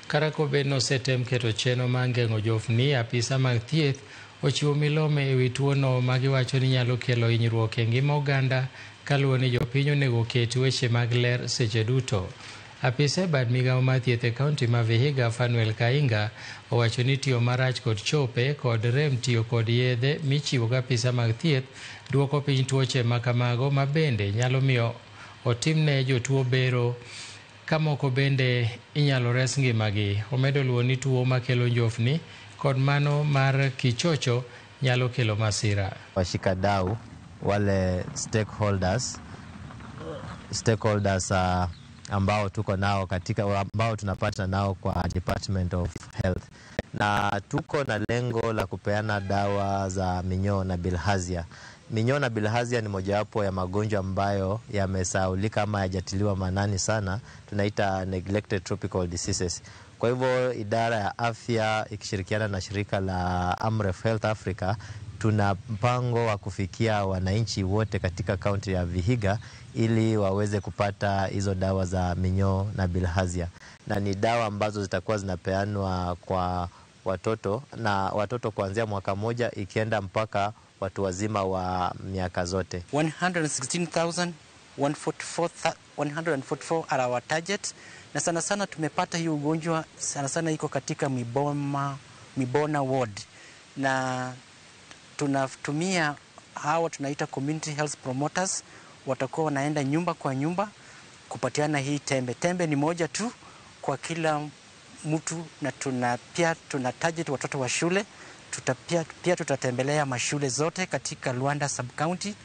Kata kobed nosetem keto chenro mar geng'o njofni, apisa mag thieth ochiwo milome ewi tuono ma giwacho ni nyalo kelo hinyruok e ngima oganda kaluwore ni jopiny onego oket weche mag ler seche duto. Apisa e bad migawo mar thieth e kaunti ma Vihiga, Fanuel Kainga, owacho ni tiyo marach kod chope kod rem tiyo kod yedhe michiwo gi apisa mag thieth duoko piny tuoche ma kamago ma bende nyalo miyo otimne jotuo bero ka moko bende inyalo res ngimagi. Omedo luwo ni tuo makelo njofni kod mano mar kichocho nyalo kelo masira. Washikadau wale stakeholders ambao tuko nao katika ambao tunapata nao kwa Department of Health, na tuko na lengo la kupeana dawa za minyoo na bilharzia. Minyoo na bilharzia ni mojawapo ya magonjwa ambayo yamesahaulika ama hayajatiliwa maanani sana, tunaita neglected tropical diseases. Kwa hivyo idara ya afya ikishirikiana na shirika la Amref Health Africa tuna mpango wa kufikia wananchi wote katika kaunti ya Vihiga ili waweze kupata hizo dawa za minyoo na bilharzia, na ni dawa ambazo zitakuwa zinapeanwa kwa watoto na watoto kuanzia mwaka moja ikienda mpaka watu wazima wa miaka zote. 116,144 are our target, na sana sana tumepata hii ugonjwa sana sana iko katika Mibona ward, na tunatumia hawa tunaita community health promoters, watakuwa wanaenda nyumba kwa nyumba kupatiana hii tembe. Tembe ni moja tu kwa kila mtu, na pia tuna target watoto wa shule. Pia tutatembelea mashule zote katika Luanda sub county.